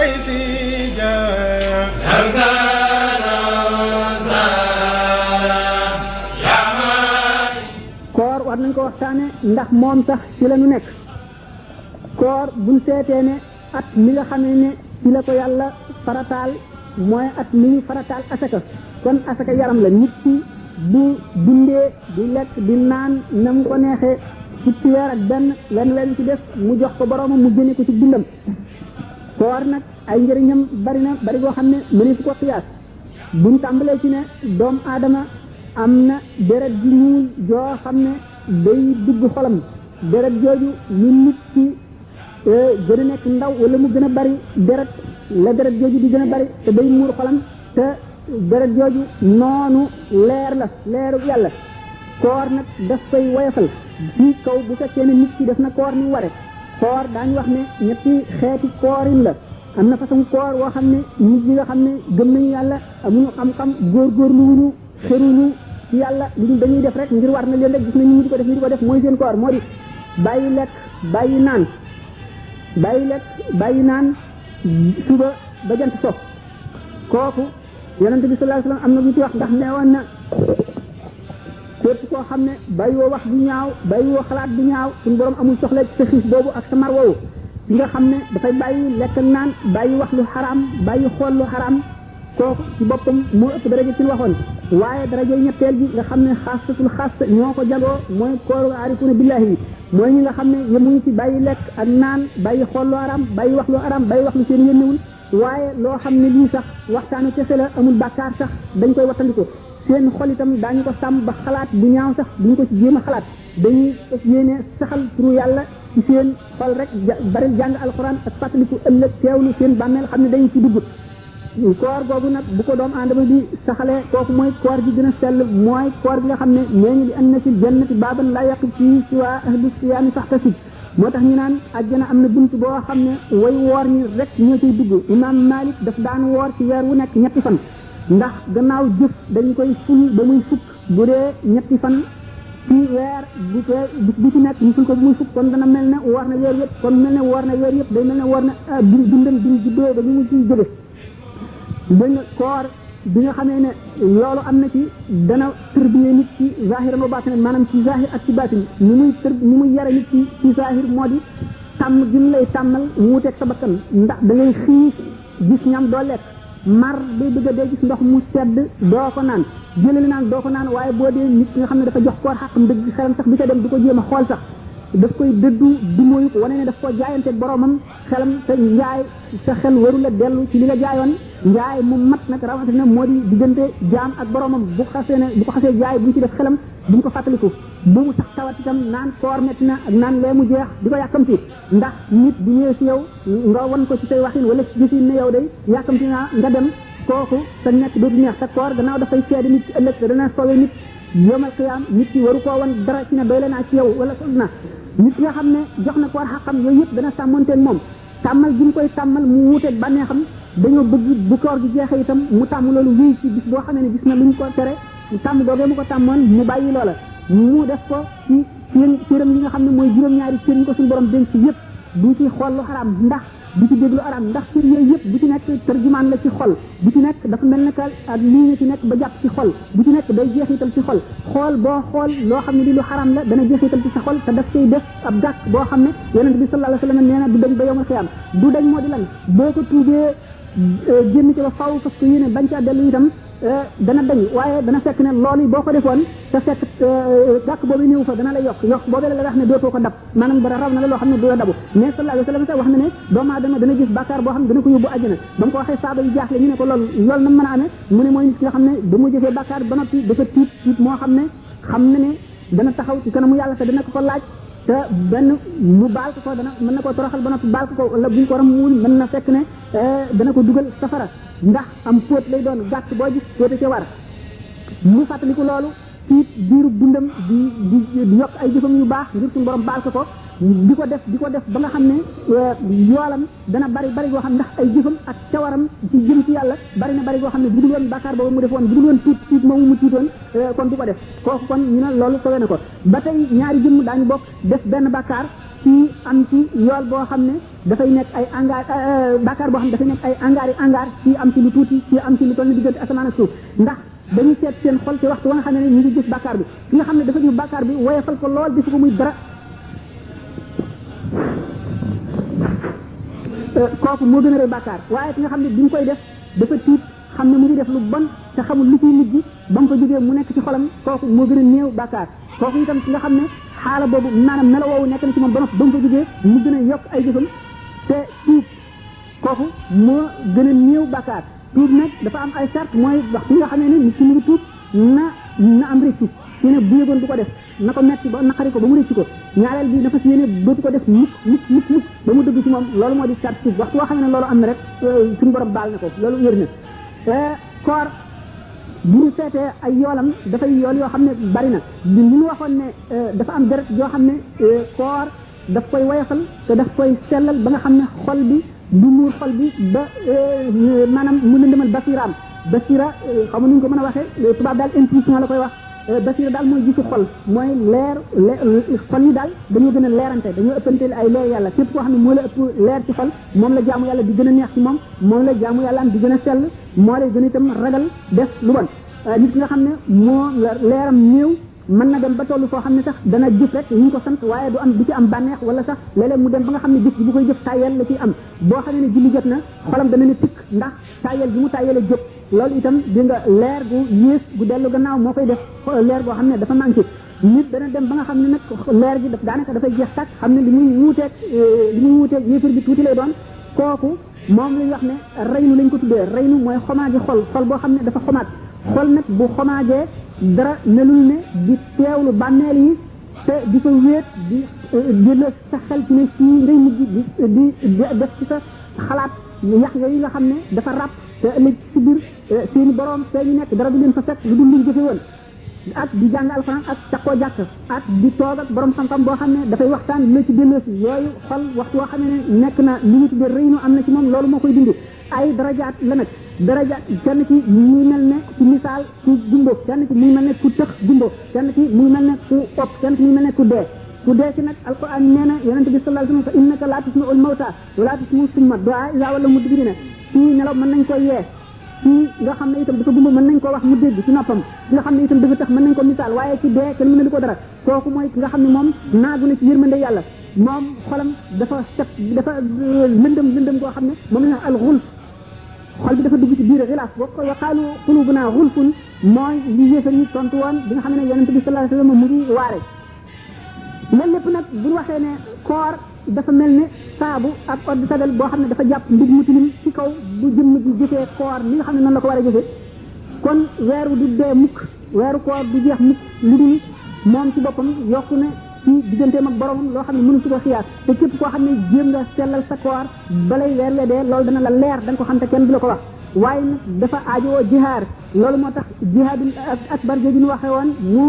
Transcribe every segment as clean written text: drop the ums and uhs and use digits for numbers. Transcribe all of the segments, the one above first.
ضيفي جاء koor war nañ ko waxtaane ndax moom sax ci la ñu nekk koor buñ seetee ne at mi nga xamee ne ci la ko yàlla farataal mooy at mi ñu farataal asaka kon asaka yaram la nit ki bu dundee di lekk di naan na mu ko neexee fukki weer ak benn leen ci def mu jox ko boromam mu génne ko ci dundam koor nag ay njëriñam bari na bari goo xam ne mënees ko xiyaas buñ tàmbalee ci ne doomu aadama am na deret ji ñuul joo xam ne day dugg xolam deret jooju ñu nit ki gën a nekk ndaw wala mu gën a bari deret la deret jooju di gën a bari te day muur xolam te deret jooju noonu leer la leeru yàlla koor nag daf koy woyofal ci kaw bu fekkee ne nit ki def na koor ni ware koor daañu wax ne ñetti xeeti koorin la am na façon koor woo xam ne nit ñi nga xam ne gëm nañu yàlla amuñu xam-xam góorgóorlu wuñu xëruñu ci yàlla li ñu dañuy def rek ngir war na leen rek gis nañ ñu di ko def ñu di ko def mooy seen koor moo di bàyyi lekk bàyyi naan suba ba jant so kooku yonente bi sallallahu alayhi wasallam am na lu ci wax ndax neewoon na képp koo xam ne bàyyi woo wax bu ñaaw bàyyi woo xalaat bu ñaaw suñu borom amul soxla ci sa xiis boobu ak sa mar woowu ki nga xam ne dafay bàyyi lekk naan bàyyi wax lu xaraam bàyyi xool lu xaraam kooku ci boppam moo ëpp daraja ci waxoon waaye daraja ñetteel bi nga xam ne xaasatul xaasa ñoo ko jagoo mooy kooru aarifuna billahi bi mooy ñi nga xam ne yemuñu ci bàyyi lekk ak naan bàyyi xool lu xaraam bàyyi wax lu xaraam bàyyi wax lu seen yénnewul waaye loo xam ne lii sax waxtaanu kese la amul bàkkaar sax dañ koy wattandiko seen xol itam daañu ko sàmm ba xalaat bu ñaaw sax duñu ko ci jéem a xalaat dañuy yéene saxal turu yàlla ci seen xol rek bari jàng alxuraan ak fàttaliku ëllëg teewlu seen bàmmeel xam ne dañu ci dugg koor boobu nag bu ko doomu aadama di saxalee kooku mooy koor gi gën a sell mooy koor gi nga xam ne nee ñu di an na ci jannati baaban laa yaqib fii si waa ahlu siyaami faxtasib moo tax ñu naan àjjana am na bunt boo xam ne way woor ñi rek ñoo ciy dugg imam Malik daf daan woor ci weer wu nekk ñetti fan ndax gannaaw jëf dañ koy ful ba muy fukk bu dee ñetti fan ci weer bu ci nekk ñu ful ko ba muy fukk kon dana mel ne woor na weer yëpp kon mel ne woor na weer yëpp day mel ne woor na dundam bi ñu juddoo ba ñu mu ciy jóge dañ koor bi nga xamee ne loolu am na ci dana tërbiye nit ci zahiran wa batinan maanaam ci zahir ak ci batin ni muy yare nit ci zahir moo di tàmm gi mu lay tàmmal mu wuteeg sa bakkan ndax da ngay xiif gis ñam doo lekk mar day bëgg a dee gis ndox mu sedd doo ko naan jëlali naan doo ko naan waaye boo dee nit nga xam ne dafa jox koor xàqam dëgg xelam sax bi ca dem du ko jéem a xool sax daf koy dëddu du mooyu ko wane ne daf ko jaayanteeg boromam xelam te njaay sa xel waru la dellu ci li nga jaayoon njaay mu mat nag rawatina moo di diggante jaam ak boromam bu ko xasee jaay bu ñu ci def xelam bu ñu ko fàttaliku bu mu sax tawat itam naan koor metti na ak naan lee mu jeex di ko yàkkamti ndax nit bu ñëwee si yow nga wan ko ci say waxin wala ci gisin ne yow day yàkkamti naa nga dem kooku sa nekk dootu neex sa koor gannaaw dafay seede nit ci ëllëg te dana sowe nit yomal xiyaam nit ki waru koo wan dara ci ne doy la naa ci yow wala sol na nit nga xam ne jox na koor xaqam yooyu yëpp dana sàmmonteeg moom tàmmal gi mu koy tàmmal mu wuuteeg bànnee xam dañoo bëgg bu koor gi jeexee itam mu tàmm loolu wéy ci bis boo xamee ne gis na lu ñu ko tere tàmm googee mu ko tàmmoon mu bàyyi loola mu def ko ci cëram yi nga xam ne mooy juróom-ñaari cër yi ko suñu borom dénk ci yëpp du ci xool lu xaraam ndax du ci déglu araam ndax cër yooyu yëpp bu ci nekk tarjumaan la ci xol bu ci nekk dafa mel ne que ak lii nga ci nekk ba jàpp ci xol bu ci nekk day jeexital ci xol xool boo xool loo xam ne li lu xaraam la dana jeexital ci sa xol te daf koy def ab gàkk boo xam ne yonent bi sallallahu alayhi wa sallam nee na du dañ ba yowmal xiyaam du dañ moo di lan boo ko tuubee génn ci ba faw parce que yéene bañ caa dellu itam dana dañ waaye dana fekk ne loolu boo ko defoon te fekk gàkk boobu ñëw fa dana la yokk boobee la wax ne dootoo ko dab maanaam dara raw na la loo xam ne du la dabu mais sallallahu alayhi wa sallam sax wax na ne doomu aadama dana gis bàkkaar boo xam ne dana ko yóbbu àjjana ba mu ko waxee saaba yu jaaxle ñu ne ko loolu na mën a amee mu ne mooy nit ki nga xam ne da mu jëfee bàkkaar ba noppi dafa tiit moo xam ne dana taxaw ci kanamu yàlla te dana ko laaj te benn mu baal ko dana mën na koo toroxal ba noppi baal ko wala buñ ko ram muul mën na fekk ne dana ko dugal safara ndax am póot lay doon gàtt boo gis póote ci war mu fàttaliku loolu tiit diiru dundam di yokk ay jëfam yu baax ngir suñu borom baal ko di ko def ba nga xam ne yoolam dana bari goo xam ndax ay jëfam ak cawaram ci jëm ci yàlla bari goo xam ne bu dul woon bàkkaar boobu mu defoon bu dul woon tiit moomu mu tiitoon kon du ko def kooku kon ñu ne loolu sowee na ko ba tey ñaari jëmm daañu bokk def benn bàkkaar fii am ci yool boo xam ne dafay nekk ay angaar bàkkaar boo xam ne dafay nekk ay angaar fii am ci lu tuuti fii am ci lu toll ni diggante asamaan ak suuf ndax dañuy seet seen xol ci waxtu wa nga xam ne ñu ngi gis bàkkaar bi ki nga xam ne dafa gis bàkkaar bi woyefal ko lool di fu ko muy dara kooku moo gën a rëy bàkkaar waaye ki nga xam ne bi mu koy def dafa tiit xam ne mu ngi def lu bon te xamul lu ciy mujj ba mu ko jógee mu nekk ci xolam kooku moo gën a néew bàkkaar kooku itam ki nga xam ne xaala boobu maanaam melo woowu nekk na ci moom ba noppi ba mu ko jógee mu gën a yokk ay jëfam te tuub kooku moo gën a néew bàkkaar tuub nag dafa am ay sart mooy waxtu nga xam ne nit ki mu ngi tuub na am rëccu si ne bu yëgoon du ko def na ko metti ba naqari ko ba mu rëccu ko ñaareel bi dafa si yéene dootu ko def mukk ba mu dëgg ci moom loolu moo di sart tuub waxtu boo xam ne loolu am na rek suñu borom baal na ko loolu wér na koor bu ñu seetee ay yoolam dafay yool yoo xam ne bari na li ñu waxoon ne dafa am deret yoo xam ne koor daf koy woyofal te daf koy sellal ba nga xam ne xol bi du muur xol bi ba maanaam mu lëndëmal basiraam basira xam nu ñu ko mën a waxee tubaab daal intuition la koy wax basira daal mooy gisu xol mooy leer xol yi daal dañoo gën a leerante dañoo ëppanteel ay leer yàlla képp koo xam ne moo la ëpp leer ci xol moom la jaamu yàlla di gën a neex ci moom la jaamu yàlla am di gën a sell moo lay gën a itam ragal def lu bon nit ki nga xam ne moo leeram néew mën na dem ba tollu foo xam ne sax dana jëf rek ñu ko sant waaye du ci am bànneex wala sax léeg-léeg mu dem ba nga xam ne jëf bu koy jëf tayel la ciy am boo xam ne julli jot na xolam dana ne tikk ndax tayel bi mu tayel a jóg loolu itam di nga leer gu yées gu dellu gannaaw moo koy def leer boo xam ne dafa manqué nit dana dem ba nga xam ne nag leer gi daanaka dafay jeex tàkk xam ne li muy wuuteeg yéefar bi tuuti lay doon kooku moom lañ wax ne reynu lañ ko tuddee reynu mooy xomaagi xol boo xam ne dafa xomaat xol nag bu xomaagee dara melul ne di teewlu bànneel yi te di ko wéet di la sa xel ci ne fii ngay mujj di def ci sa xalaat yax yooyu nga xam ne dafa ràpp te ëllëg ci biir seeni borom fee ñu nekk dara du leen fa fekk lu dul luñ jëfe woon ak di jàng alxuraan ak takkoo jàkk ak di toog ak borom xam-xam boo xam ne dafay waxtaan la ci delloosi yooyu xol waxtu woo xam ne nekk na li ñu tuddee rëynu am na ci moom loolu moo koy dindi ay darajaat la nag darajaat kenn ci muy mel ne ci misaal ku gumbo kenn ci muy mel ne ku tëx gumbo kenn ci muy mel ne ku opp kenn ci muy mel ne ku dee ci nag alquran nee na yonente bi sallallahu alayhi wa sallam innaka laa tusmi'ul mawta wa laa tusmi'u summa du'a iza wallaw mudbirina fii nelaw mën nañ ko yee fii nga xam ne itam dafa gumba mën nañ koo wax mu dégg ci noppam ki nga xam ne itam dafa tax mën nañ ko misaal waaye ci dee kenn mën na di ko dara kooku mooy ki nga xam ne moom naagu na ci yërmande yàlla moom xolam dafa set dafa lëndëm koo xam ne moom la al xulf xol bi dafa dugg ci biir xilaas boo ko waqaalu qulubuna xulfun mooy li yéefar yi tontu woon bi nga xam ne yonente bi sallallahu alayhi wa sallam mu ngi waare loolu lépp nag bu ñu waxee ne koor dafa mel ne saabu ak eau de javel boo xam ne dafa jàpp mbir mu tilim ci kaw bu jëmm ji jëfee koor ni nga xam ne noonu la ko war a jëfee kon weeru du dee mukk weeru koor du jeex mukk lu dul moom ci boppam yokku ne ci digganteem ak boromam loo xam ne mënu su ko xiyaas te képp koo xam ne jéem nga sellal sa koor balay weer la dee loolu dana la leer da nga ko xam te kenn du la ko wax waaye nag dafa aajowoo jihaar loolu moo tax jihaadul akbar jooju ñu waxee woon mu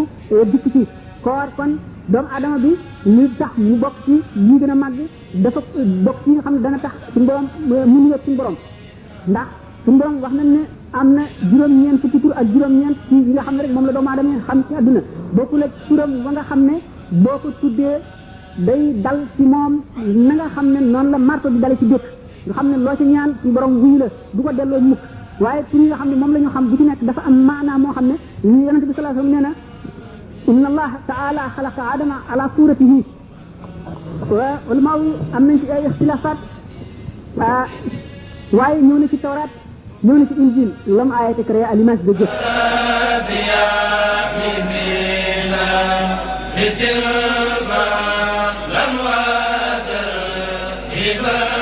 dikk ci koor kon doomu adama bi li tax mu bokk ci yi gën a màgg dafa bokk ci nga xam ne dana tax suñu borom mu nuyoog suñu borom ndax suñu borom wax nañ ne am na juróom-ñeent fukki tur ak juróom-ñeent ci yi nga xam ne rek moom la doomu adama xam ci àdduna bokkul ak turam wa nga xam ne boo ko tuddee day dal ci moom na nga xam ne noonu la marto di dale ci dëkk nga xam ne loo ci ñaan suñu borom wuyu la du ko delloo mukk waaye tur yi nga xam ne moom la ñu xam bu ci nekk dafa am maanaa moo xam ne ñu yonente bi sallallahu alayhi wasallam nee na inna allah taala xalaqa adama ala suratihi wa ulama yi am nañ ci ay ixtilafat waaye ñëw na ci tawraat ñëw na ci injil lam a été créé à l'image de Dieu Iba